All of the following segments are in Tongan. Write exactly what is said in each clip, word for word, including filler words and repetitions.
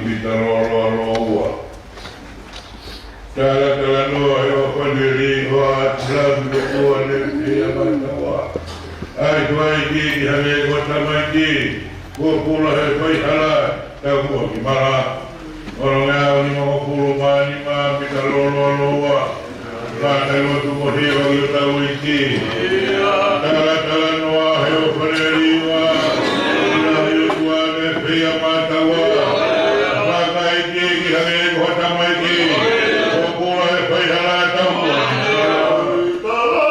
Mita Lōloa Lōua. Talatalanoa he ʻofa ne liʻoa ʻa Silamu ʻOtua ne pea mataua. ʻAi tuai ki, ki hangē ko e tamaiki, kuo pula he faihala, taumuʻa ki mala. Ono ngeau nimangofulu mā nima, Mita Lōloa Lōua. Kātaki ʻo tuku hiva ki hotau ʻEiki. Talatalanoa he ʻofa ne liʻoa ʻa Silamu ʻOtua ne pea mataua. Kātaki ki, ki hangē ko e tamaiki, kuo pula he faihala, taumuʻa ki mala.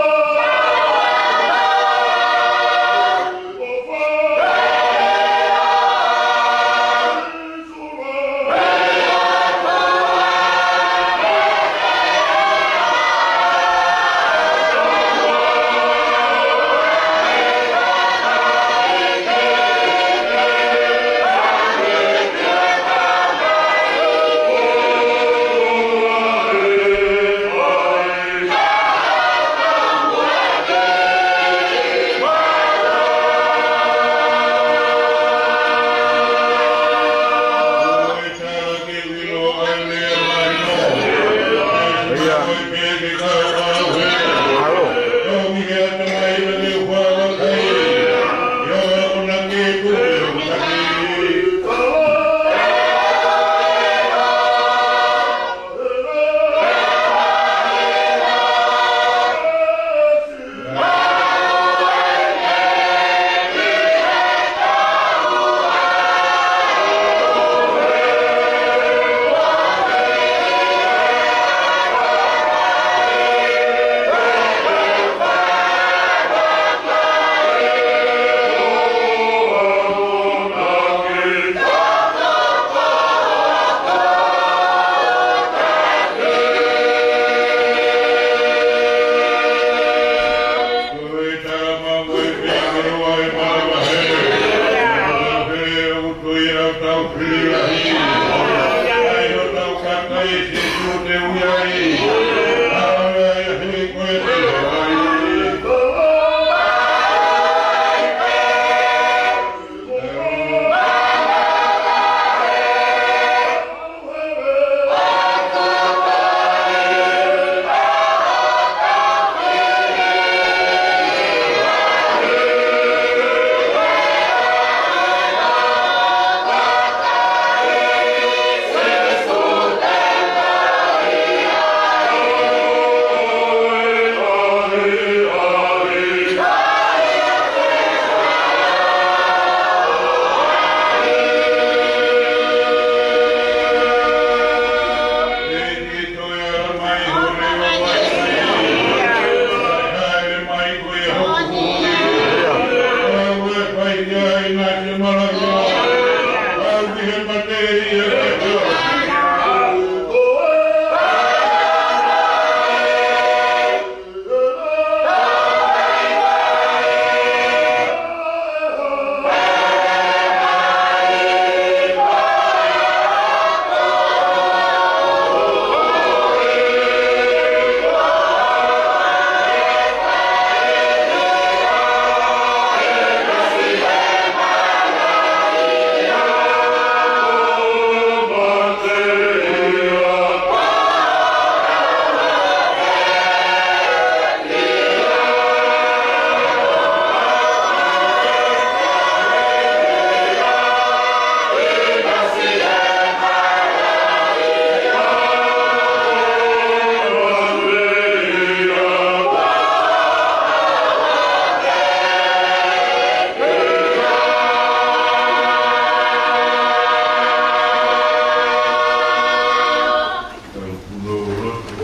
Tau punou lotu.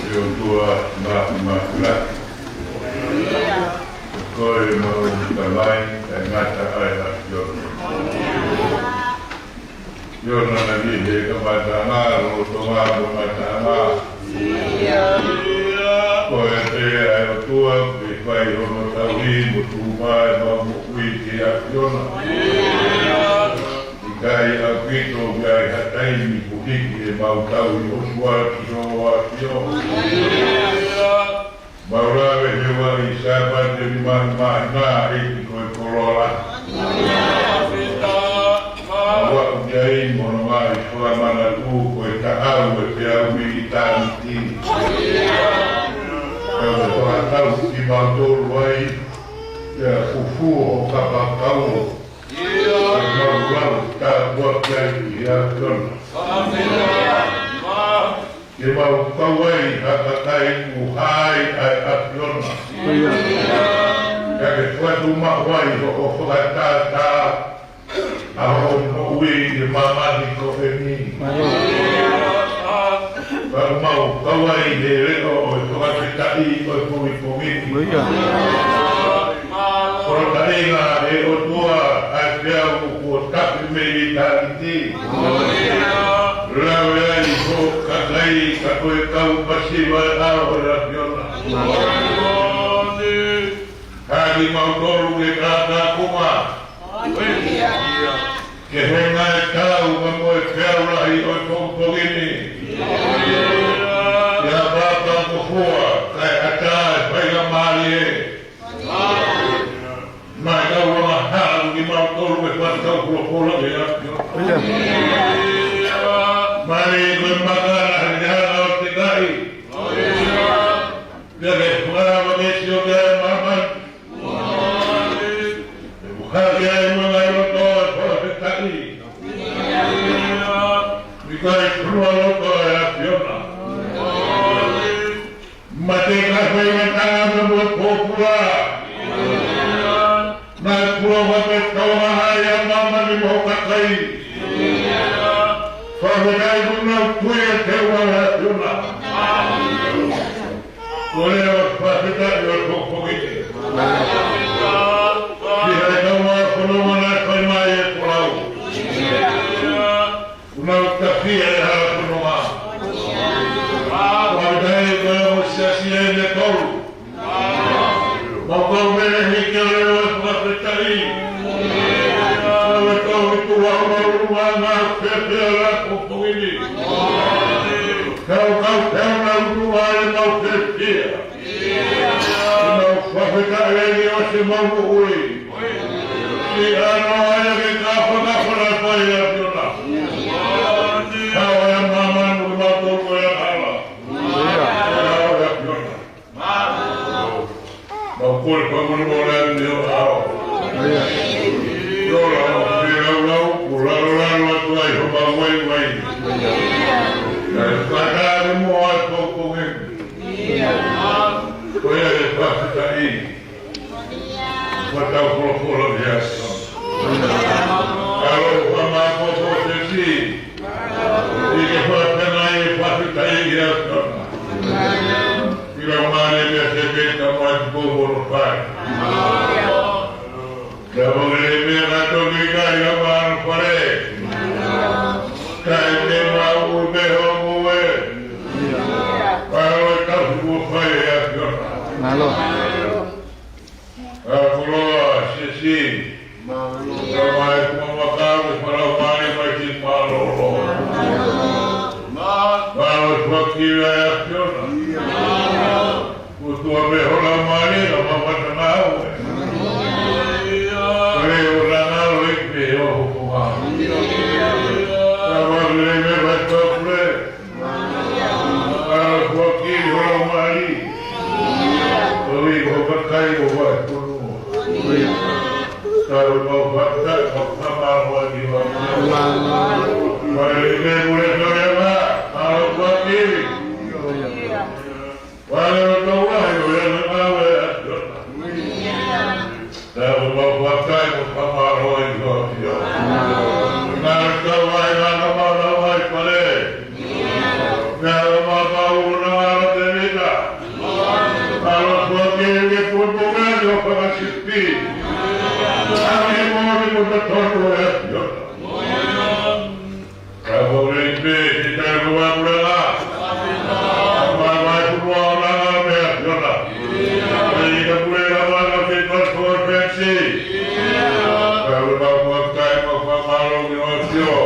ʻE ʻOtua Māfimafi. Ko koe ʻemau Tamai, ʻe ngata ai ʻa e ʻAfiona. ʻAfiona naʻe ʻi he kamataʻanga, lolotonga mo e ngataʻanga. Ko koe pē ʻa e ʻOtua, ʻoku ke fai hono tauhi mo tuku mai ʻemau moʻui ki he ʻAfiona. ʻIkai ʻaupito ʻi ai ha taimi kuo hiki ʻemau tauhi ʻOtua ki ho ʻAfio. Mau lave he ua ʻi Sāpate ni mahi mahi nā ʻEiki ko e koloa. Mau aʻu ʻI ai mo hono ngaahi fakamanatu ko e taʻau ʻo e peau mei ʻitāniti. Pea ʻoku fakatau kimautolu ai ʻi he fufū ʻo e kapakau. Pea mau lau tāpuaki ai ki he ʻAfiona. Ke mau kau ai ha kakai ʻoku hā ai ʻa e ʻAfiona. Ka ke fakatuʻumaʻu ai hoʻo fakatātā ʻa hoʻo moʻui ʻi he māmani ko eni. Pea mau kau ai he leʻo ʻo e fakafetaʻi ʻo e pongipongi ni. Ko hono taʻengata ʻe ʻOtua ʻa e peau kuo taki mei ʻitāniti. Lave ai hoʻo kakai ka ko e kau masiva ʻo e ʻAfiona. Haki mautolu ke kākākunga ki he ngaahi taʻau mo e peau lahi ʻo e pongipongi ni. ʻI ha papa ko fua kae ʻatā e faingamālie. Mai kau anga haʻu kimautolu ke fakatau folofola ki he ʻAfiona. Mai ko e makana he hala ʻo e kakai. Pea ke fakalava ke sio ki ai māmani. Ke hake ai mo e ngaahi loto ʻo e fakafetaʻi. Mei he fonua loto ʻo e ʻAfiona. Mate ka fai na tanga mo e pōpula. Naʻe pua wa pe tau maha ia māmani mo e kakai. Fakafetaʻi kuo nau tui ʻa e teunga ʻo e ʻAfiona. Ko e leʻo fakafetaʻi ʻo e pongipongi ni. Ki he kau fononga naʻe fai mai e folau. Kuo nau tafi ʻi he hala fononga. Fakafetaʻi ko e ongo siasi ʻe tolu. Mau kau mele hiki ʻa e leʻo ʻo e fakafetaʻi. Kau e tau i tuʻa ʻo mau ʻulungaanga fēfē ʻa e pongipongi ni. Kau kau pea mau ʻulungaanga mau fēfē. Mau fakafetaʻi ʻi he ʻosi ʻemau moʻui. Siʻi ʻAfiona ia ke ka fakafala fai ʻAfiona. Kau ʻa māmani mo mautolu ko e hala. Kau ʻAfiona. Mau kole pangulu mo lani ni o ao. Lola o pē laulau, ko lalolalo atu ai ho mau vaivai. Kae fakatau mo ai pongipongi ni. Ko ia e fakafetaʻi. Fakatau folofola ki he ʻAfiona. ʻAlo fakamaʻopoʻopo sesi. ʻI ke fakafetaʻi, fakafetaʻi ki he ʻAfiona. ʻI he lau mane mea se peta mai ki he poupou ʻo fai. Ka mo le mea ka toki kai ka manu fale. Kae te mau ʻu pe ho mo e. Palo e tau fu fai e ʻAfiona. Mālō. ʻA koloa, sesi. Ka mai kuma makau ke falau mai mai ki mālōlō. Mālō e fuaki ʻa e ʻAfiona. Kuo tuʻu pē ho Laumālie ʻo mamafa ʻa e ngāue. Kole ʻo langa ʻo e pē ʻo hokohā. Ka vale me vai tokule. Mālō e fuaki ho Laumālie. Ko e ʻuhi ko e kakai ʻo e fonua. Ka ʻoku mau fakafetaʻi, mau fakamālō ai ki he ʻAfiona. Mālō. Mālō e pē mule tole ma, mālō e fuaki. Mālō e tau lahi ʻo e ngāue ʻa e ʻAfiona. Ka ʻoku mau fakafetaʻi mo fakamālō ai ki he ʻAfiona. Naʻa tau ai, naʻa mau lau ai pale. Naʻa mau lau na ʻa Tēvita. Mālō e fuaki ke puepuka ni ʻo fakasipi. ʻA e moʻoni mo e totonu ʻo e ʻAfiona. Ka ko e pē ki he taimi ʻo e puleʻanga. Mai mai pulu ʻo langa mei he ʻAfiona. Mai ki he pule langa mei he Pasifiki Fensi. Ka ko e mau fakafetaʻi mo fakamālō ki he ʻAfiona.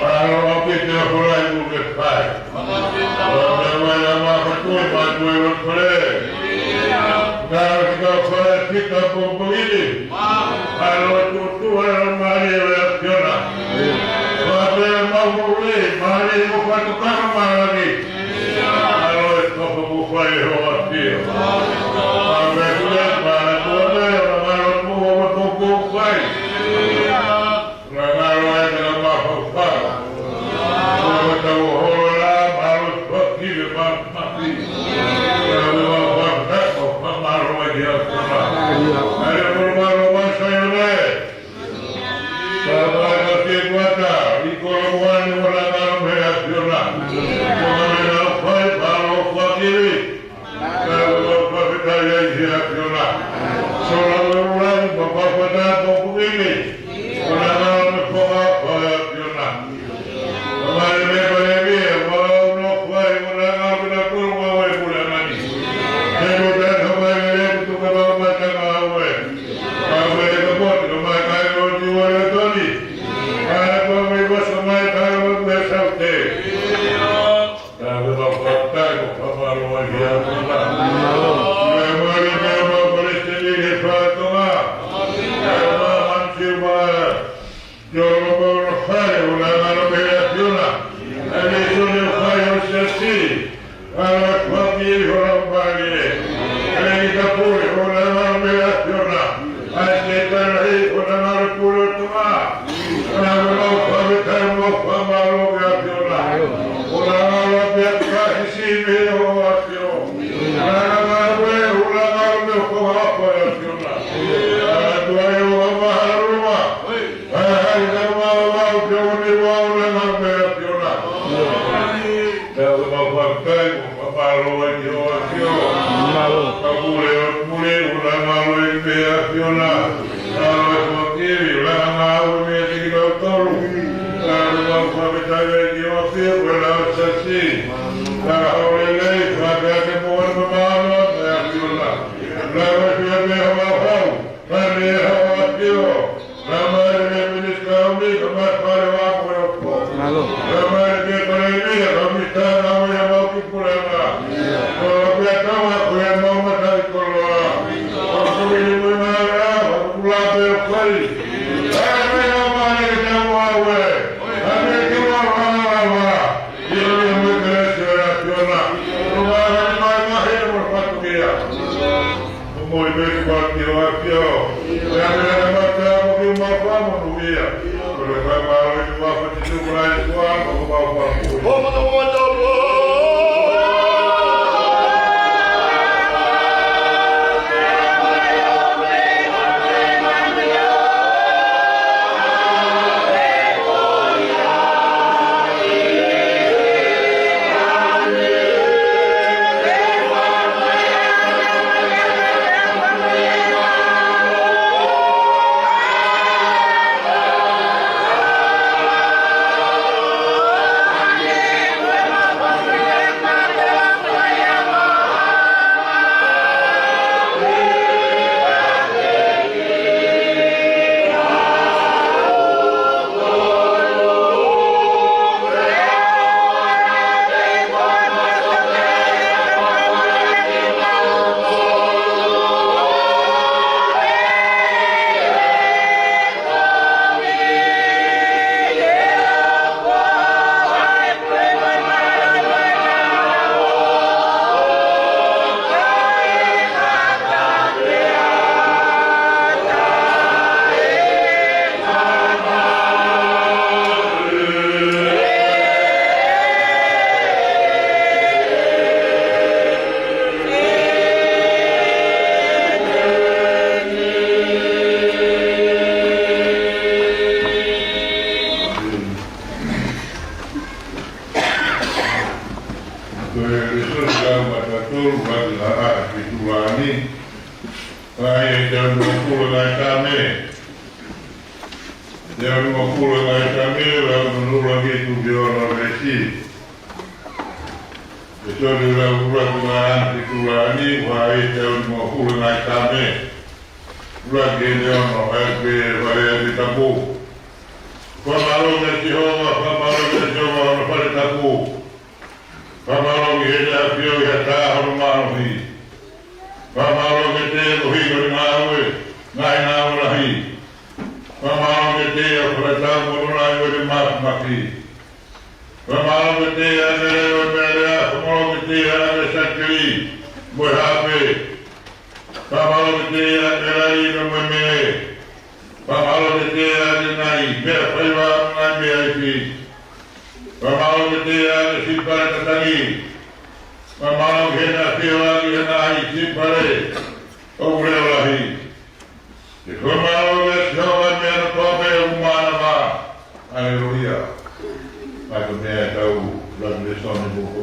ʻAlo ʻa pite ʻa pulai mo ke fai. Ka ko e mau fakatui mai ko e ʻo pule. Ka ko e kau fale fika pongipongi ni. ʻAlo tuʻutuʻu ʻa e Laumālie ʻo e ʻAfiona. Moʻui, mālie mo fakatokanga mo langi. Mālō e tofa mo fai ho ʻafio. Mālō e kule, mālō e kule, mālō e mo mo mo mo fai. Mālō e kala mafaufau. Mālō e tau holo la, mālō e fakile ma mafi. Mālō e mau fakatako, mālō e kia kona. Mālō e mālō e Saione. Tau mai ka ke kuata, i kolo muani mo la ngalo mei ʻAfiona. Ko ka mei lau fai, palo fakiri. Tau mau fakafetaʻi ai ki ʻAfiona. Sola mo ulai, mo fakafetaʻi mo kumimi. Mo la ngalo mei faka fai ʻAfiona. Tau mai mei Palēmia, mo la uno fai, mo la ngalo mei la kolo mo e pule mani. Tau mai mei le kutu ka mau matanga aue. Ka mei ka poti, ka mai kai no ti wa le toni. Ka ko mei wa sa mai kai wa mei saute. Ka mei wa fatai ko ka malo wa hia tuna. Mei wa le mei wa palestini le fatonga. Mei wa manti wa. Yo lo mo lo fai, ʻo la ngalo mei ʻAfiona. ʻA le so le fai ʻo siasi. Mālō e faki ho lau mālie. ʻA le ki ta pule, ʻo la ngalo mei ʻAfiona. ʻA e se tala hei, ʻo la ngalo pule ʻo Tonga. Mālō e mau fakafetaʻi mo fakamālō mei ʻAfiona. ʻO la ngalo mei ʻAfiona, ʻa e si mei ho ʻAfio. La ngalo e, ʻo la ngalo mei ho ʻAfio ʻAfiona. ʻA tua e ʻo ha maharuma. Hai, hai, ka mau, mau, ke o ni mau, la ngalo mei ʻAfiona. Tau mau fakakai, mau fakamālō ai ki ho ʻAfio. Mālō. Ka pule ʻo pule, ʻo la ngalo e mei ʻAfiona. Mālō e fakiri, la ngalo e mei ʻAfio ki tau tolu. Tau mau fakakai ai ki ho ʻAfio, ko e lau siasi. Tau hau lelei, fakakai mo e mālō, mei ʻAfiona. La ngalo e mei ʻAfiona. Mālō. Mālō. Mo e mei kuati o ʻAfio. Ia mea na mata mo ke mau fakamonuia. Ko le fakamālō ʻi he huafa ʻo Sīsū Kalaisi ko homau Fakamoʻui. Ko homau Fakamoʻui. Ko e lēsoni ʻa e matatolu, ʻa e ʻaho ʻi Tuʻulani. ʻA ia ʻi he taʻu nimangofulu ngaahi taʻu mei. Taʻu nimangofulu ngaahi taʻu mei, lau nunula ki he tuʻu ki hono veesi. Lēsoni lau ʻuluaki ʻa e ʻaho ʻi Tuʻulani, ʻa e taʻu nimangofulu ngaahi taʻu mei. ʻUluaki ʻene ono, ʻa e pē fale ʻa e tapu. Fakamālō kia Sihova, fakamālō kia Sihova, hono fale tapu. Fakamālō ki heʻene ʻafio ʻi he ʻatā hono mālohi. Fakamālō kiate ia koeʻuhi ko ʻene ngāue, ngaahi ngāue lahi. Fakamālō kiate ia ʻoku fakatau mo ʻene ʻai ʻo ʻene māfimafi. Fakamālō kiate ia ʻEne leʻo mo e meʻalea, fakamālō kiate ia ʻEne sakili mo e hape. Fakamālō kiate ia ʻEne lali mo e mele. Fakamālō kiate ia ʻEne ngaahi meʻa faiva mo e ngaahi meʻa ifi. Fakamālō kiate ia ʻEne siʻi pale tatangi. Fakamālō ki heʻene ʻafioʻi ʻa e ngaahi siʻi pale ʻoku leʻo lahi. Ke fakamālō kia Sihova ʻi he meʻa kotoa pē ʻoku mānava. Haleluia. Mai ko e meʻa ʻetau lāngilangi lēsoni mo ko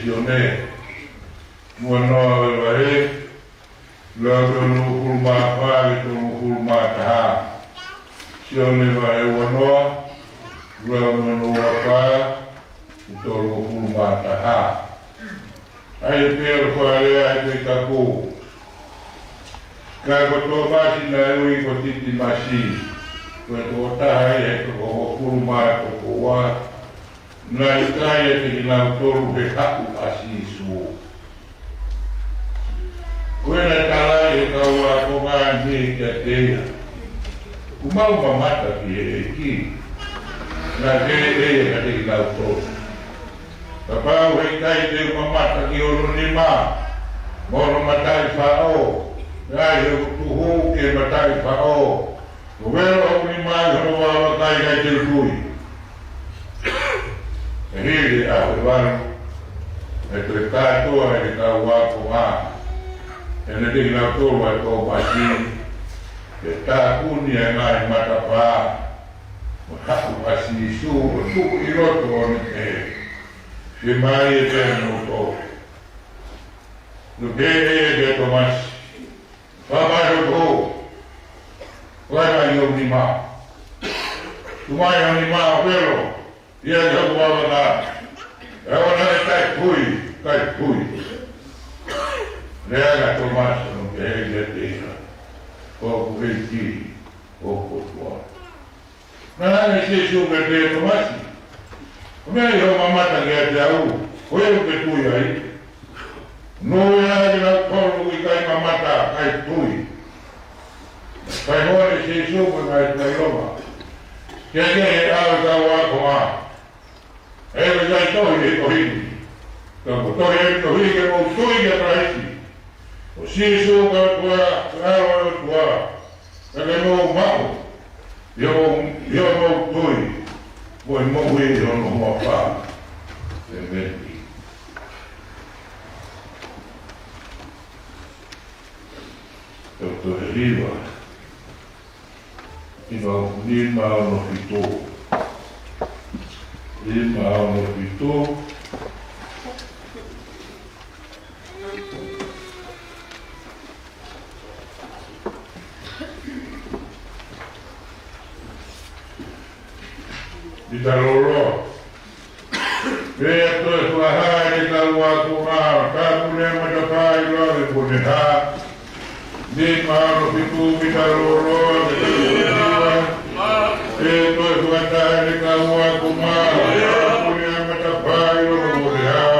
Sione, ua noa ʻo e vahe, lau tolungofulu mā fā ki he tolungofulu mā taha. Sione vahe ua noa, lau tolungofulu mā fā ki he tolungofulu mā taha. ʻA ia pea ko e lea ʻa e Tohi Tapu. Ka ko Tōmasi naʻe ui ko Titimasi, ko e tokotaha ia ʻi he toko hongofulu mā toko ua, naʻe ʻikai ʻiate kinautolu he haʻu ʻa Sīsū. Ko ia naʻe tala ʻe he kau ākonga ni kiate ia, ʻOku mau mamata ki he ʻEiki, naʻa ke lea ʻiate kinautolu, Kapau he ʻikai te u mamata ki hono nima mo hono mataʻi faʻo, ʻa ia ʻoku tuhu ki he mataʻi faʻo, ko e velo hoku nima ʻi hono vavaka, ʻikai te u tui. Pea hili e ʻaho ʻe valu, naʻe toe kātoa ʻe he kau ākonga ʻiate kinautolu ʻa Tōmasi, pea tāpuni ʻa e ngaahi matapā mo e haʻu ʻa Sīsū, ʻo tuku ʻi loto ʻo ne pehē, Fiemālie pē ʻa kimoutolu. Naʻe pehē ʻe ia kia Tōmasi, Fai mai ho toʻo, fai mai hoʻo nima. Tuku mai ho nima ʻo velo ia ʻi hoku vavaka. He ʻoua naʻa ke taʻetui, taʻetui. Lea ange ʻa Tōmasi ʻo ne pehē kiate ia, Ko hoku ʻEiki, ko hoku ʻOtua. Naʻe lea ange ʻe Sīsū kiate Tōmasi, Ko e meʻa ʻi hoʻo mamata kiate au, ko ia ʻoku ke tui ai? Nofo ʻiate kinautolu ʻoku ʻikai mamata kae tui. Fai mo ʻene Sīsū ko e ngaahi tui loma. Ke ke he ʻau kau ākonga. ʻE ʻikai tohi he tohi ni, ka kuo tohi he tohi ke mou tui kia Kalaisi, ko Sīsū ko e ʻOtua, ko e ʻAlo ʻo e ʻOtua. Ka ke mou maʻu ʻi hoʻomou, ʻi hoʻomou tui, ko e moʻui ʻi hono huafa. ʻEmeni. Tau toe hiva. Hiva, nima ono fitu. Nima ono fitu. Pita lolo. Pea toe fakahā ʻe he kau ākonga, Tāpuni ʻa e matapā ʻi loto ʻo ne hā. Nima ono fitu, pita lolo, pea toe fakahā ʻe he kau ākonga, Tāpuni ʻa e matapā ʻi loto ʻo ne hā.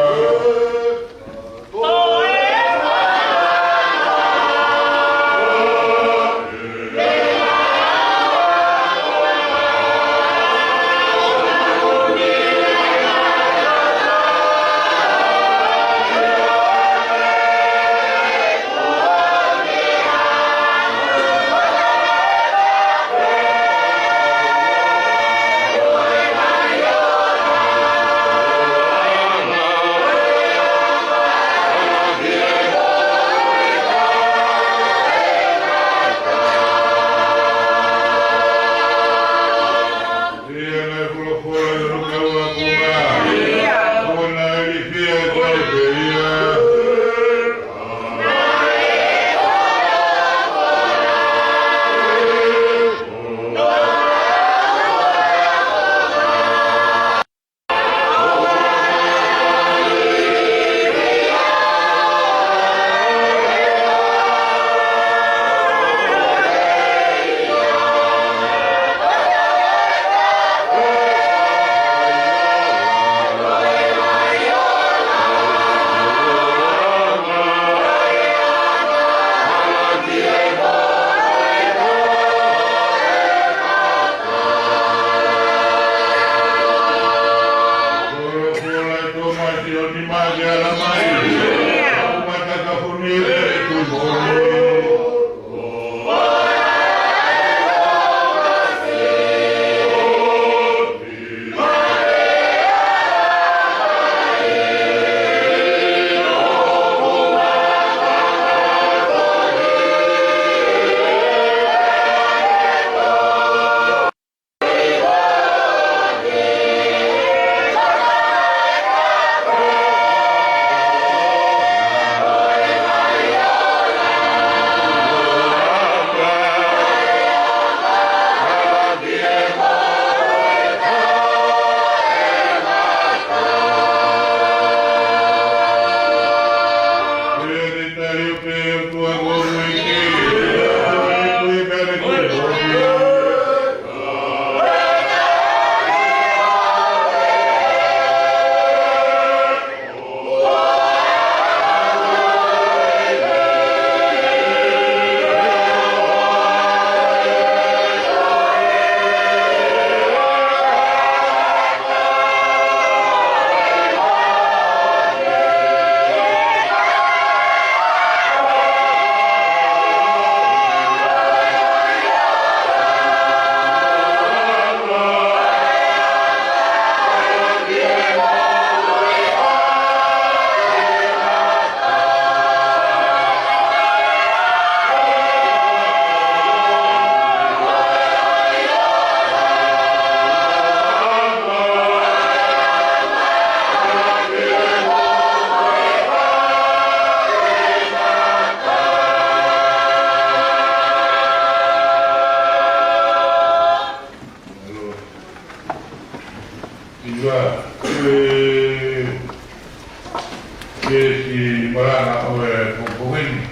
Siʻi malanga ʻo e pongipongi ni,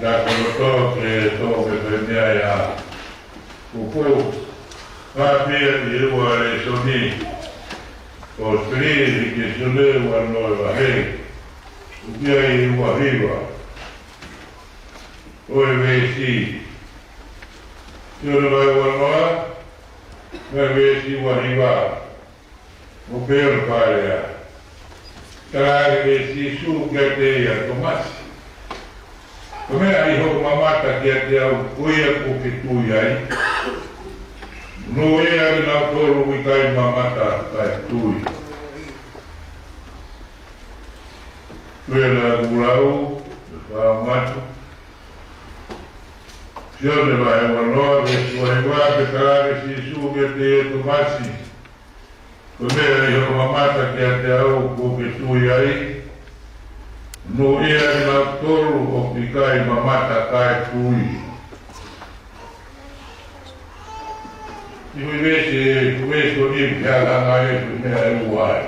naʻa ku loto ke tō ke fai mei ai ʻa e kupu. Ka pea ʻi he ua lēsoni, ko Teli ki he Sole ua noa vahe, ʻoku ʻi ai ʻa e ua hiva. ʻO e veesi, Sione vahe ua noa, mo e veesi ua hiva. ʻOku pehē ʻa e fakalea: Tala ange ʻe Sīsū kiate ia, Tōmasi, ko e meʻa ʻi hoʻo mamata kiate au, ko ia kuo ke tui ai? Nofo ia ʻi nautolu ʻoku ʻikai mamata kae tui. Ko ia naʻa ku lau, ʻe fāmatu. Sione vahe ua noa, veesi ua hiva: Pea tala ange ʻe Sīsū kiate ia, Tōmasi, ko e meʻa ʻi hoʻo mamata kiate au, kuo ke tui ai? Nofo ia ʻi nautolu ʻoku ʻikai mamata kae tui. ʻI he veesi, ko e veesi ko eni, ʻoku ʻi ai ʻa e ngaahi meʻa ʻe ua ai.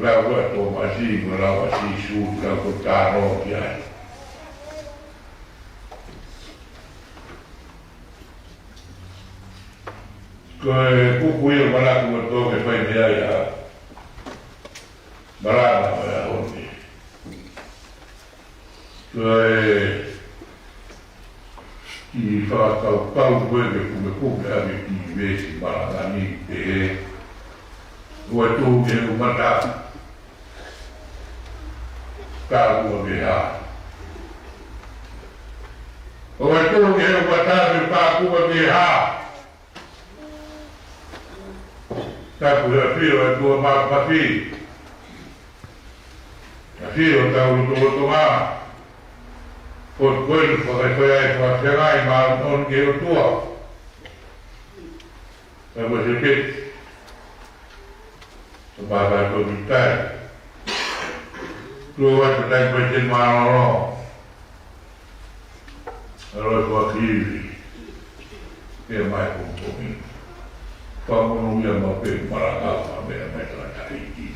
Lau ʻa Tōmasi, mo lau ʻa Sīsū, ka ko e talanoa ki ai. Ko e kupu ia ʻoku ou manako ke tō ke fai mei ai ʻa e malanga ʻo e ʻaho ni. Ko e kiʻi fakakaukau ko ē ke pukepuke ʻaki e kiʻi veesi malanga ni, pehē: ʻOua ʻe tuʻu ki he ʻū mata, ka ʻoua ke hā. ʻOua ʻe tuʻu ki he ʻū mata, ka ʻoua ke hā. Tapu he ʻafio ʻa e ʻOtua Māfimafi, ʻafio ʻi hotau lotolotonga. Ko e, ko e, ko e, ko e ʻai fakafeangai māʻoniʻoni ki he ʻOtua. Tapu he peti. Tapu he peti. Tuʻa atu ʻa e tai pete mālōlō. ʻAloʻofa ki he ivi, pea mai pongipongi. Fakamonūʻia maʻu pē malanga ʻa e meʻa mai tangataʻeiki.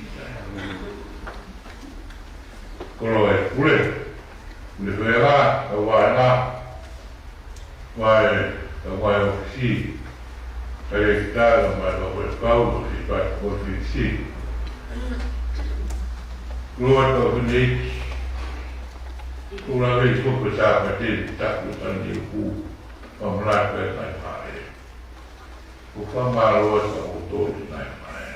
Koloa e pule, pule fea, kau vaenga, vae, kau vaʻofisi, kau lēkitā, kau vaʻe fakakau, kau sipa, kau fisi. Koloa e kau fineʻeiki, koloa e kau ko Sāpate, tapu ʻa e kani uku, fakamanatu e ngaahi faʻē. ʻOku fakamālō atu ʻa kimoutolu ngaahi faʻē.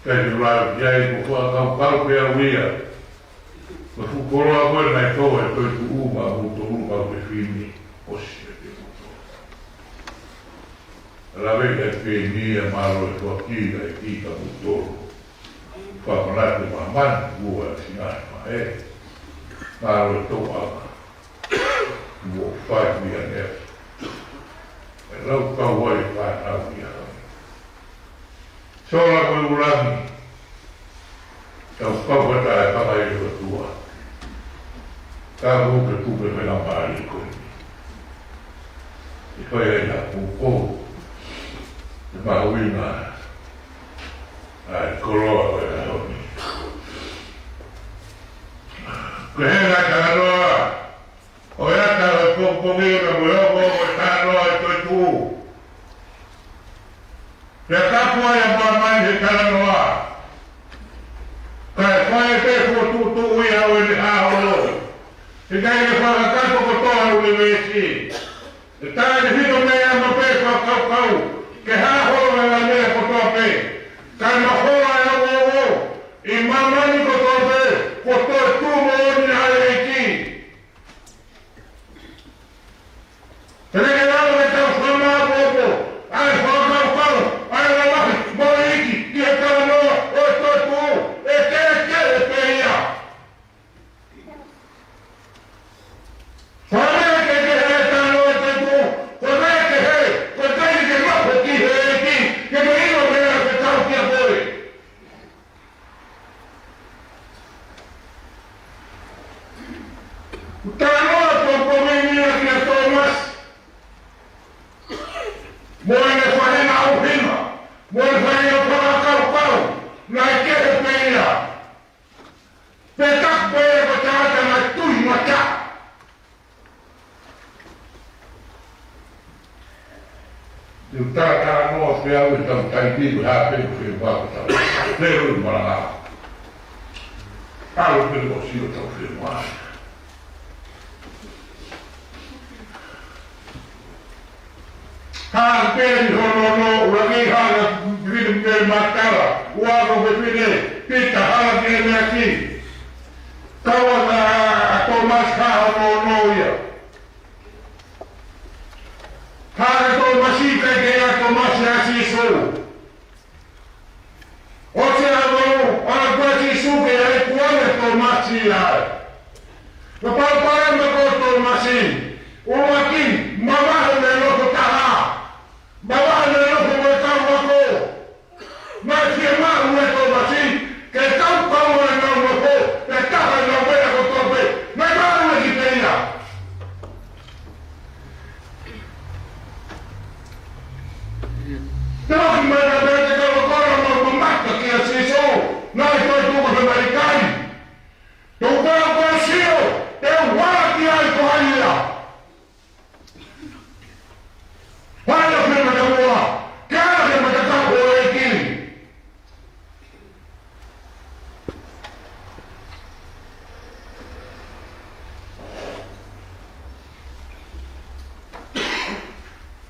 Kae tuʻu lau ki ai, ʻoku fakakaukau pē au ia. Ko e fuʻu koloa ko ē naʻe tō he toetuʻu maʻamoutolu kau fefine, ʻosi ʻa kimoutolu. Lave ʻa e peni ʻa mālō e foaki ʻa e ki kimoutolu. Fakamanatu māmani, ua e sinai ma e. Mālō e tō ʻa ma. Mo fai mi a nea. E lau kau ai fānau ia. Sola ko e ʻū langi. Tau kau atu e fakaʻilo ʻa e ʻOtua. Ka mo ke puke fenga mālie ko eni. ʻI fai ai ha puko. ʻE mahuʻinga ʻa e koloa ko e ʻaho ni. Ko e hanga talanoa ʻo e ata ʻo e pongipongi ka mo e ongoongo e talanoa ʻi he toetuʻu. Pea ka ko e ʻai ʻa māmani he talanoa, kae fai pē fokotuʻutuʻu ia ʻo ʻene hā holo. He ʻikai ke fakakakato kotoa ʻa e ʻunivēsi. ʻE taʻe fito meʻa mo pē fakakaukau ke hā holo e ngaahi meʻa kotoa pē. Kae mahola e ongoongo ʻi māmani kotoa pē, ko e toetuʻu moʻoni ʻa e ʻEiki. Te ne lava ke tau fakamāʻopoʻopo ʻa e fakakaukau ʻa e lalahi mo e iiki ki he talanoa ʻo e toetuʻu, ʻe kehekehe pē ia. Ko e meʻa kehekehe e talanoa ʻo e toetuʻu, ko e meʻa kehe, ko e ʻikai ke maʻu ki he Tau e tau tai ki, ko e hā pē ko e fehuʻi ko ʻetau. Leo i malanga. ʻAlu pē ʻo sio ʻetau fehuʻi. Hā pē ni hono no, ʻuluaki hā na, fefine Matala, ua ko fefine Pita, hā ki he meʻa ki. Kau ʻa, ʻa Tōmasi hā hono no ia. Hā ʻa Tōmasi, ʻikai ke ʻi ai ʻa Tōmasi ʻa Sīsū. ʻOsi ʻa e valu, ʻalu ʻa Sīsū ke ʻai kuo ʻi ai ʻa Tōmasi ai. Naʻe palopalema ko Tōmasi, ʻuluaki, mavahe mei he nofo taha. Mavahe mei he nofo mo e kau ako. Naʻe fiemaʻu ʻe Tōmasi ke kau kau ʻenau nofo, pea taha ʻenau meʻa kotoa pē. Naʻe maʻu ʻe ia ki he ia. Toki mai na pea te kau kora mau mamata kia Sīsū, naʻe toe tuku he malikai. Tuku pea ko Sīsū, te u ʻalu ki ai ko hai ia. Hai ʻa e fai mata mua, ke ala ke mata ka ko e ki.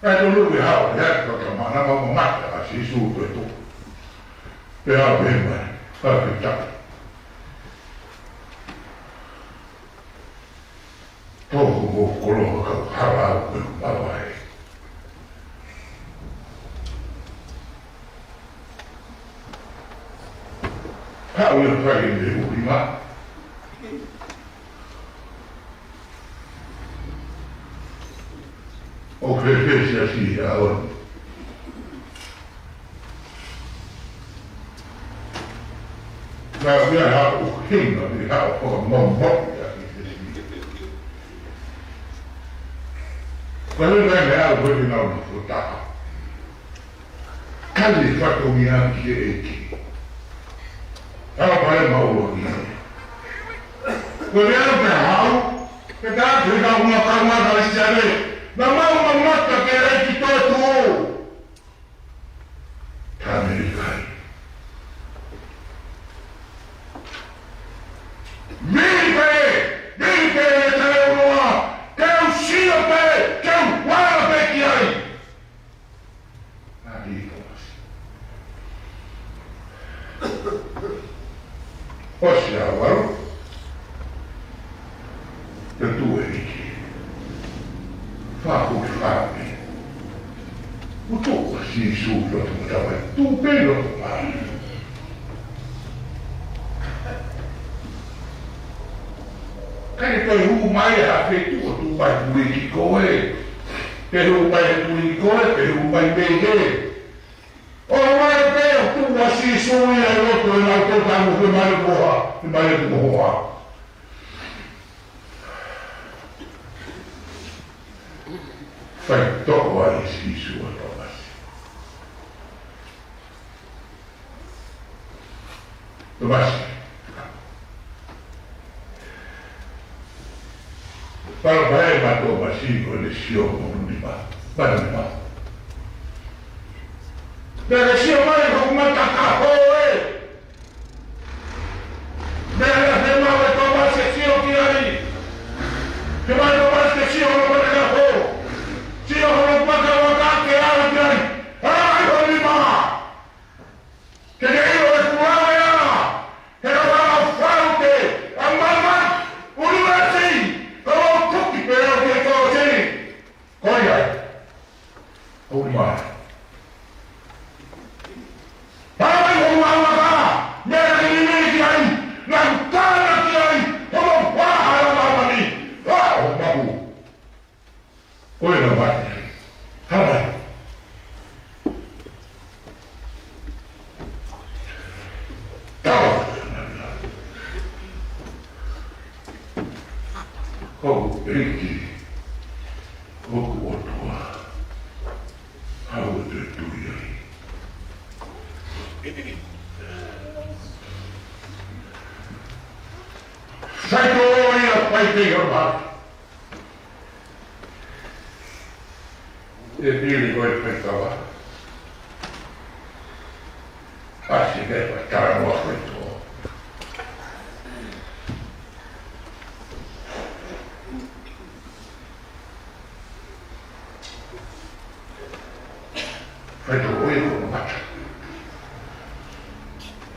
Kae tolu ke hao, he atu ka mana ma mamata ʻa Sīsū ko e tō. Pea pehē mai, ka ke taki. Tō ko koloa kau hala au ke mavahe. Haʻu ia fai e meʻa ʻuhinga. ʻO fēfē siasi ʻa ʻoni. Naʻe ʻi ai ha ʻuhinga, ʻi ai ha ʻuhinga maumau ia ki he siasi. Ka le ngai me au ko ni nau na futaha. Kali fatongia ki he ʻEiki. Tau pale mau ua ki he. Ko le au ke hau, ke tā te kau ngā kau ngā Kalisitiane, naʻa mau mamata ki he ʻEiki toetuʻu. Ka mei kai. Mei kai, mei kai e tae unoa, ke u sio pē, ke u wala pē ki ai. Naʻe ʻi Tōmasi. ʻOsi ʻa e valu. Te tue iki. Fāku ki fāku. Utu ʻa Sīsū lo tu tawai. Tu pē lo tu mai. Kai te hū mai ha feituʻu ʻo tu mai pui ki koe. Te hū mai pui ki koe, te hū mai pē ke. ʻO mai pē ʻo tuʻu ʻa Sīsū ia ʻi loto ʻenau tō tamu ke male moha, ke male moha. Fai toʻo ai Sīsū ʻa Tōmasi. Tōmasi. Pala pae ma Tōmasi ko ʻene sio mo nima. Manu nima. Pea ke sio mai ko mata ka hoe. Pea ke fema ʻe Tōmasi ke sio ki ai. Ke mai Tōmasi ke sio hono mata ka ho. Sio hono mata ka ho ke ala ki ai. Ai ho nima. Ke ke ʻilo e kuaea, he ka wala faute, ʻa mama, ulu esi, ka wau tuki pē au ke tō seni. Ko ia. Ko mai. Pāpai ko ua waka, mea ke nini ki ai, na kutana ki ai, ko mau wā hala mamani, wā o mahu. Ko e na mai. Harai. Tau. Ko e ki. Ko e ʻOtua. Hau e te tui ai. Sai ko ia pai te ia mai. E pili ko e faikava. ʻAsi ke fai talanoa faitoʻo. Faitoʻo ia ko mata.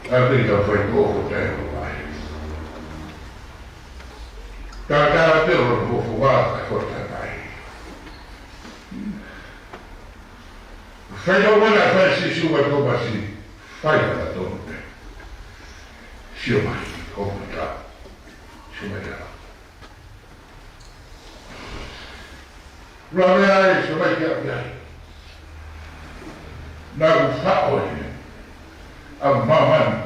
ʻA e pei ka faitoʻo ko tai ko mai. Ka ka te o ko fo wa ka ko tai mai. Faitoʻo ʻa e fai Sīsū ʻa Tōmasi, fai ʻa tonu pē. Sio mai, ʻo mata. Sio mai ʻa. Lave ai, sio mai kia pia. Naʻa ku faʻo e. ʻA māmani.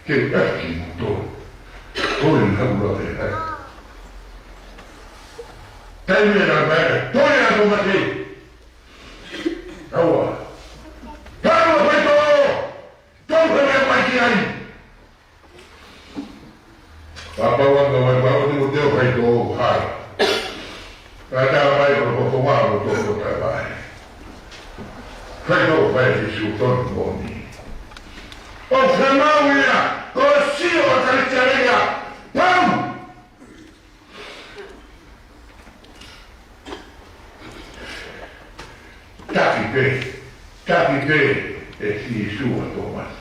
Ke u ʻaki mo tō. Ko e naʻa ku lave ai. Taimi ʻe lave ai, tō ia ko mate. Aua. Tau ʻa faitoʻo. Tau he meʻa mai ki ai. Papa wa ka wa wa te te faitoʻo hala. Ka ta mai ko ko wa ko ko ta mai. Faitoʻo fai Sīsū tonu moni. ʻO fēmau ia, ko sio ʻa Kalisitiane ia. Pau! Taki pē, taki pē ʻe Sīsū ʻa Tōmasi.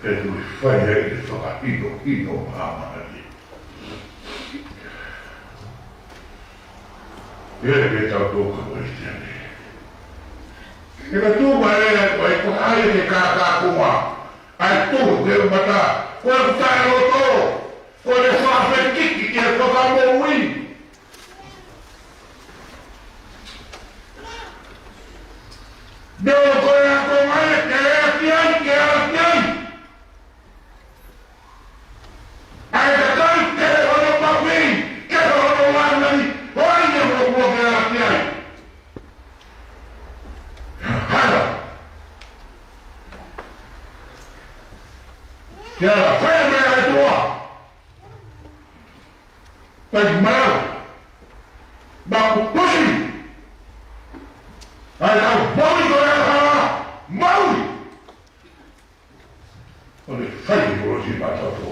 Ke tui fai ai e fakahinohino māmani. Ia ke tau tō ka Kalisitiane. Ke ka tū mai e, ko e ko ai ke kākā kuma. ʻAi tō ke mata, ko e kuta e loto. Ko e fafekiki ke fakamoʻui. Nō ko e ako mai ke ea ki ai, ke ea ki ai. ʻAi ka kai ke hono papi, ke hono lāngai, ʻo ai e mo mo ke ea ki ai. Hala. Ke ala, fai meʻa e tua. Kai mau. Mau pusi. ʻAi lau mau i koe ala. Mau. ʻO ne fai ko si mata fo.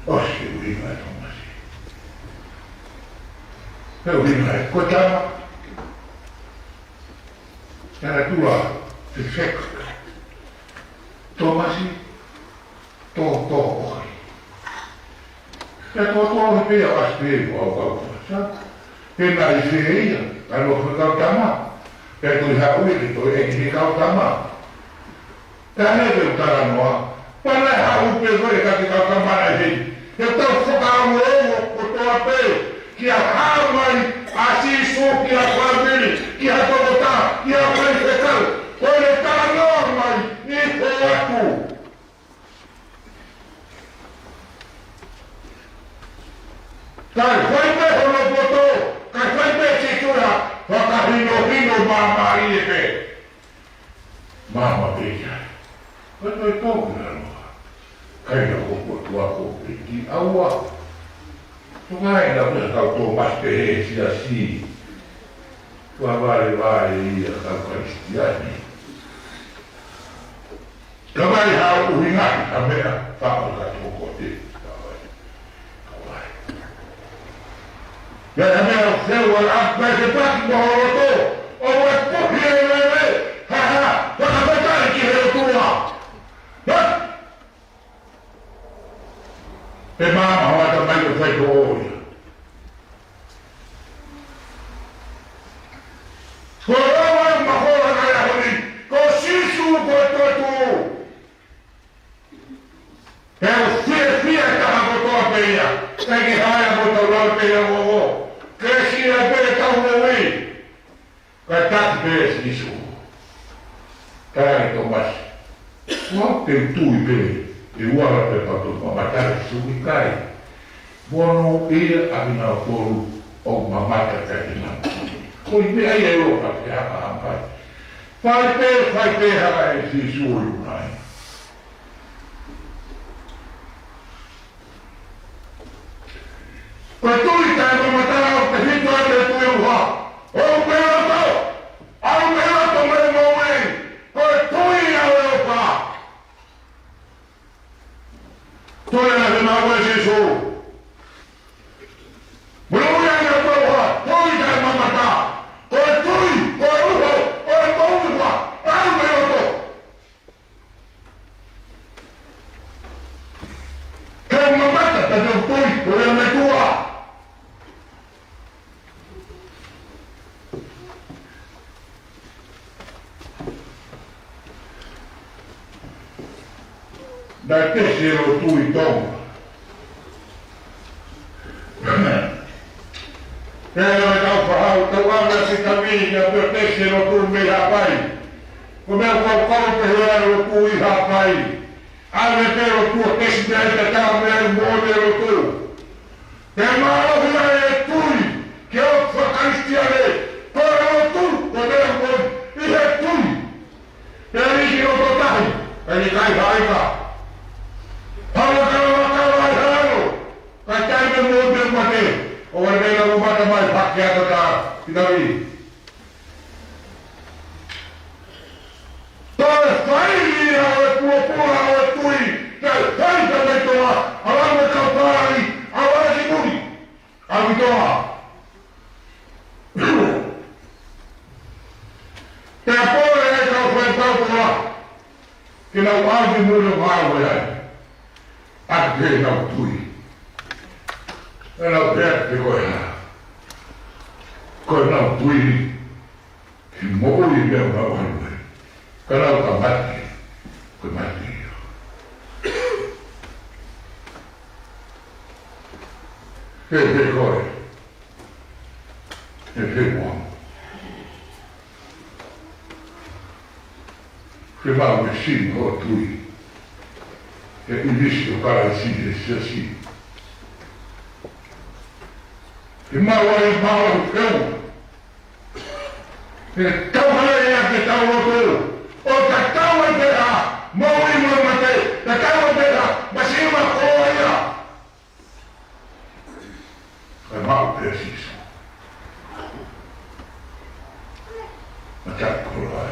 ʻOsi ui mai Tōmasi. He ui mai ko tama. Tana tula fefeka. Tōmasi, tō, tō, ʻohi. He tō, tō, ʻohi pē ia ʻasi pē ʻo au, au, sa. He naʻe ʻi fē ia, ka lo fē kau tama. He tō i haʻu ia ke tō e ki he kau tama. Ka ne te u talanoa, pea naʻe haʻu pē ko e ka ke kau tama naʻe hei. He tau fakaongoongo kotoa pē, kia hā mai, ʻa Sīsū, kia fāmili, kia tokotā, kia faifekau, ko e talanoa mai, ʻi he atu. Kae fai pē hono poto, kae fai pē Sīsū ia, fakahinohino māmālie pē. Māmā pē ia. Ko e toe tō ki lalo. Kai na ko ko tua ko pē ki aua. Tuʻunga ʻi na pē kau tō mas pē he siasi. Tua vale vale ia kau Kalisitiane. Ka mai ha ʻuhinga ha meʻa, faʻo ka toko te. Ka mai. Ka mai. Ia ha meʻa feu ala ʻa mai ke paki mo ho loto. ʻO e puhi e lele. Ha ha. Whakapatari ki he ʻOtua. Ha! Pe māmā hoa ta mai ko fai ko ia. Ko e ʻoua ma hoa ka ia honi, ko Sīsū ko e toetuʻu. He ʻoku fiefia e taha kotoa pē ia. Kae ke haia ko tau lau pē ia ʻo ʻo. Ke sila pē tau moʻui. Kae taki pē Sīsū. Kae Tōmasi. Kuo te tui pē. ʻE uala pē patu ma matare sui kai. Mono ia a kinautolu ʻoku mamata kae kina. Ko i meʻa ia ʻo ka ke haka hampai. Fai pē, fai pē haka e Sīsū ʻo i unai. Naʻe tesi e lotu ʻi Tonga. Pea naʻe kau fahau, tau ʻave ʻa Sitami ia pea tesi e lotu mei Haʻapai. Ko e meʻa ʻoku kau pehē ʻa e lotu ʻi Haʻapai. ʻAve pē lotu ʻo tesi mei ai, tatau mei ai mo e lotu. Pea mālohi ai e tui ki he ʻofa Kalisitiane, ko e lotu, ko e meʻa ko ē ʻi he tui. Pea ʻi he loto tahi, ʻe ʻikai haʻi ka. Hala kala kala ai halo, ka taimi mo te mate, ʻo wale mei la mata mai pake ata ka, ki tavi. Toe fai ia ʻo e puapua ʻo e tui, toe fai ka mei toa, ʻa la me kau palani, ʻa la ki muli, ʻa ki toa. Pea pole ai kau fai pau kola, ke nau ʻalu ki muli ʻo ngāue ai. ʻA ke nau tui. ʻE nau pehē ke ko e hā. Ko e nau tui. He moʻui meʻa ʻoku nau ʻalu ai. Ka nau ka mate, ko e mate ia. He, he koe. He, he moa. He mau me sini ho tui. He ʻilisi ʻo Kalaisi he siasi. He mau ai mau eu. He tau hale ia ke tau lotu. ʻO tatau ai pē ha moʻui mo e mate. Tatau ai pē ha masiva ko ia. ʻE maʻu pē Sīsū. Mataʻi koloa.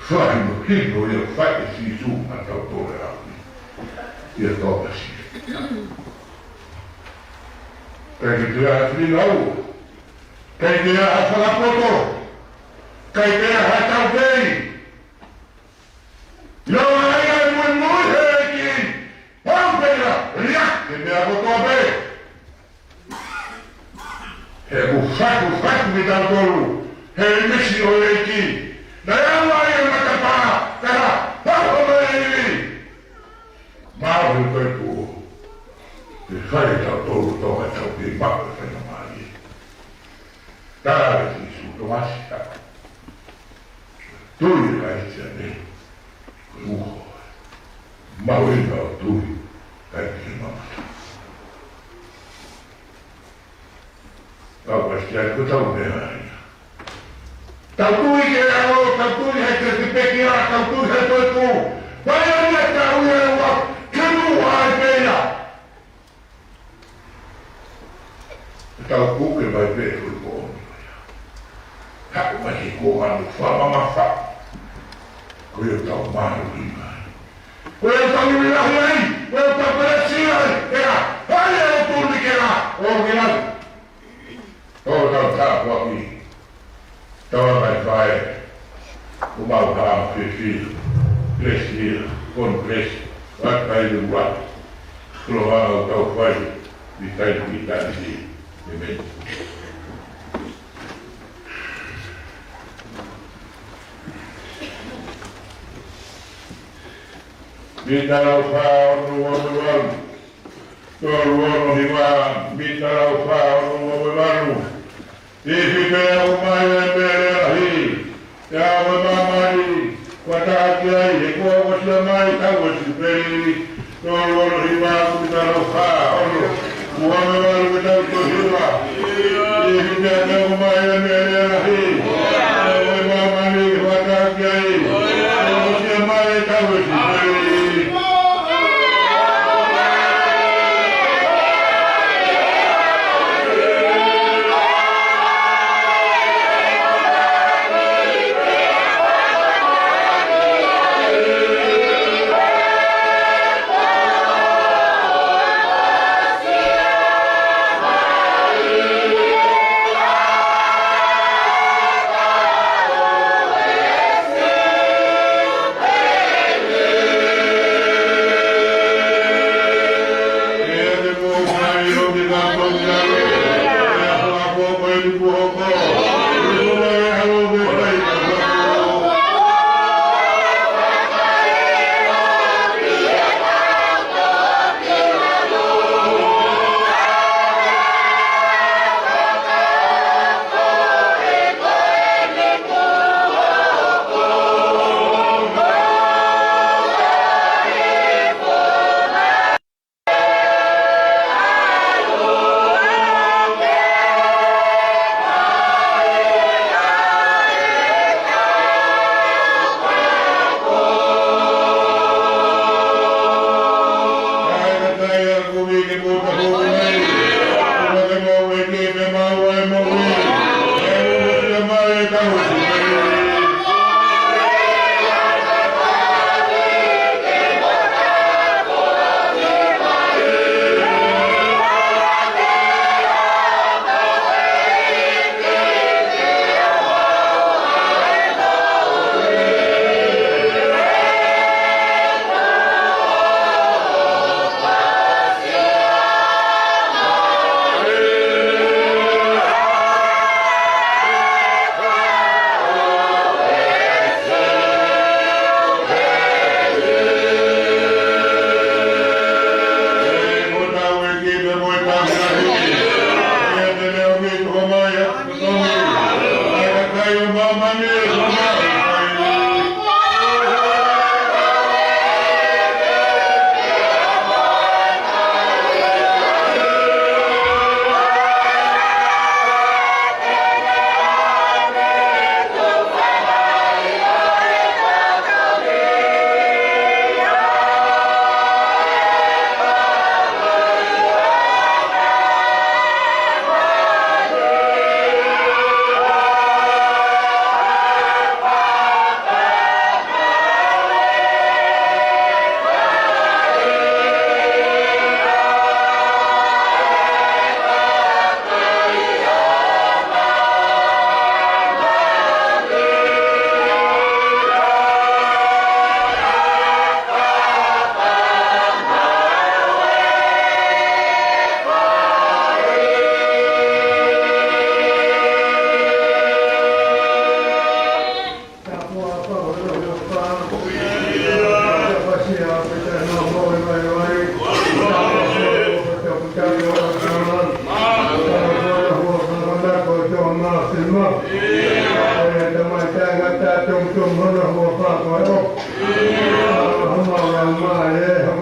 Fai mo hino ia fai ʻe Sīsū ma tau tole au. Ia tō pasi. Kai ke te a tui lau. Kai ke a fakapoto. Kai ke a hatau kei. Lo ai ai muimui he ʻEiki. Pau pē ia, lia, ke meʻa kotoa pē. He ʻoku fatu, fatu kitautolu he ʻīmisi ʻo e ʻEiki. Naʻe ala ai e matapā, ka pau mai e ivi. Mālō e Toetuʻu. Ke fai tautolu toa tau ke maʻu e faingamālie. Tala ʻe Sīsū, Tōmasi, tui ʻa e Kalisitiane, ko e uho. Mahuʻinga ʻo e tui, ʻikai ke mamata. Kau Kalisitiane, ko ʻetau meʻa ia. Tau tui ki he ʻAlo, tau tui ki he, ki he pekia, tau tui ki he Toetuʻu. Vai ʻa e meʻa tau ia ua, ke nua ai pē ia. Tau puke mai pē ko e ko. Haʻu mai he ko anu whamamafa. Ko ia tau mālō i mai. Ko ia tau ui lahi ai. Ko ia tau pelesi ai. Ea, hai e tuli ke la. O ke la. Tau tau tāpuaki. Tau mai fai. Ko mau hā fifi. Bless here. Kon bless. What by the what? Koloa au tau fai. Ni kai ni kai ni. Amen. Mita lau fā ono ua valu. Tolu ono hiva, mita lau fā ono ua valu. Ifi pea ʻomai e mele lahi, ʻa e māmani, kuo tāki ai, he kuo ʻosi ʻomai tau ʻosi peli, tolu ono hiva, mita lau fā ono ua valu ke tau to hiva. Ifi pea ʻomai e mele lahi, ʻa e māmani, kuo tāki ai, he kuo ʻosi ʻomai tau ʻosi peli.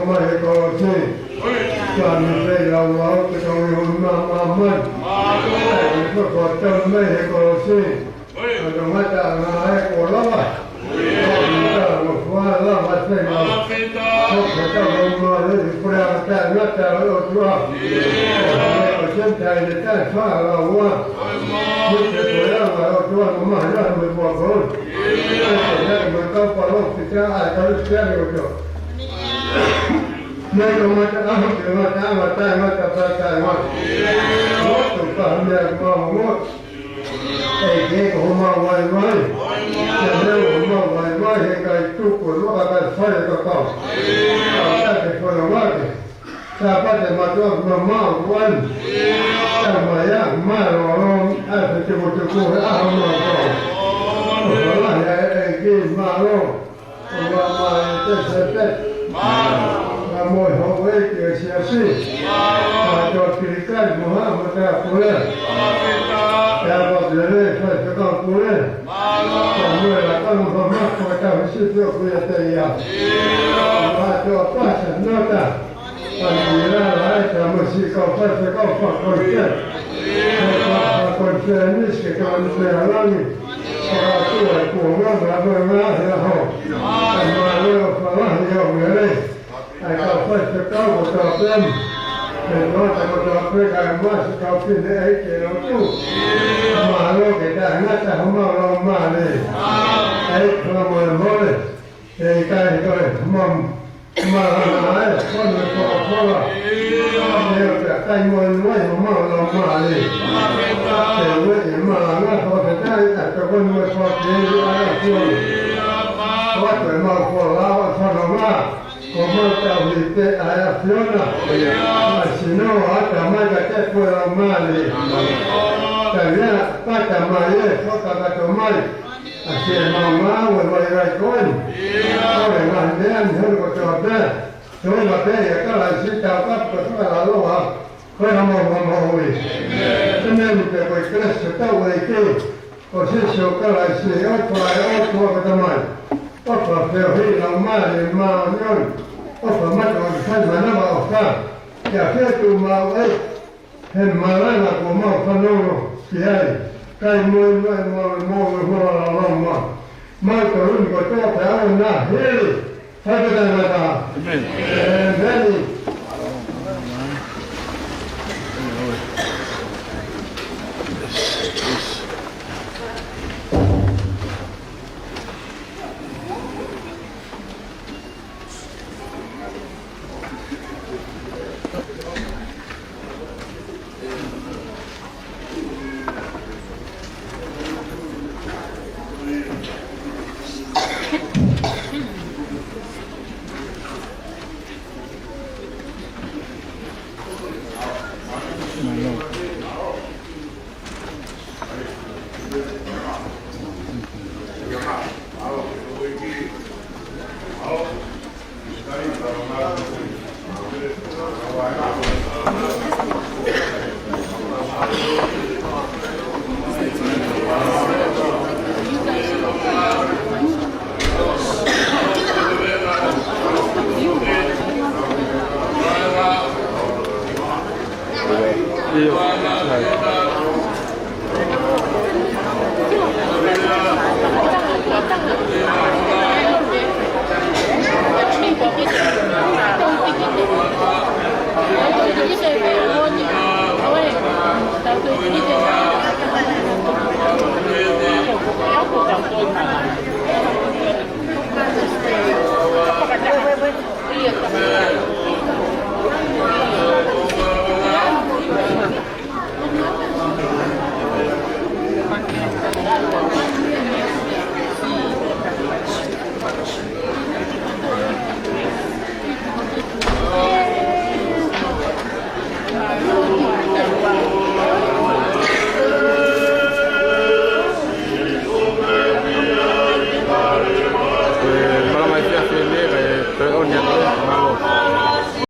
Mai he kolosi. Ka mi pei lau lau te kau i hon ma ma mai. Ai, ko ko tau mai he kolosi. Ka no ngata anga ai ko lava. Ko ni ka no fua lava se ma. Ko ko tau no ma le i pura ngata ngata o tua. Ko ko sen tai le tai fa la ua. Ko te ko ya ma o tua no ma ya me ko ko. Ko ko ya me ka pa lo ki ka ai ka le se o tua. Mei ko mata aho ke mata mata mata mata mata. Motu ka mea mau mo. E ke ko homau vaivai. Ke mea homau vaivai he kai tuku e maka kai fai e kakau. Ka ke fana wake. Sa pate matua ma mau kuan. Sa mai a ma lo lo. A te tuku tuku he aho mau kau. Ko la he e ke ma lo. Ua mai te se te. Ka mo e houʻeiki ʻo e siasi. Ka to pilikai mo ha mo te apule. Ka mo te lele fai te ka pule. Ka mo e la ka mo ha ma ko ta hisi te o kuia te ia. Ka to pasa nota. Ka ni la la e ka mo si ka fai te ka fa ko ia. Ka fa ko ia ni si ka ni me alani. Ka tu ai ko nga ma ko nga he aho. Ka ma lo fa la he o mele. Ai ka fai te ka ko ta pem. Ke no ta ko ta pe ka ma si ka pine ai ke no tu. Ma lo ke ta na ta ho ma lo ma le. Ai ka mo mo le. Ei kai ko e mam. Ma la na e ko no ko ko la. Ia ka kai mo no ai ho ma lo ma le. Te ue e ma la na ko te kai ka ko no ko ke ai a ko. Ko te ma ko la o fa no ma. Ko mau tau hi te ai a Fiona. Ma sino a ka mai ka te ko la ma le. Ka ia ka ta mai e ko ka ka to mai. A se mau mau e vai vai koen. Ia. Ko e ngaahi meʻa ni holo ko te o te. Te o la pe ia ka la si tau ka ko te la loa. Ko e hamo hamo ui. Te mea ni pe ko e kelesi tau e ke. Ko se si o ka la si o ko ai o ko ko ta mai. O ka pe o hei la mai ma o ni on. O ka ma ko sai ma na ma o ka. Ia ke tu mau e. He malanga ko mau fanongo ki ai. Kai mo e mo e mo e mo e mo e mo e mo. Mau ka un ko to pe au na hili. Fai ka tangata. Amen. Amen.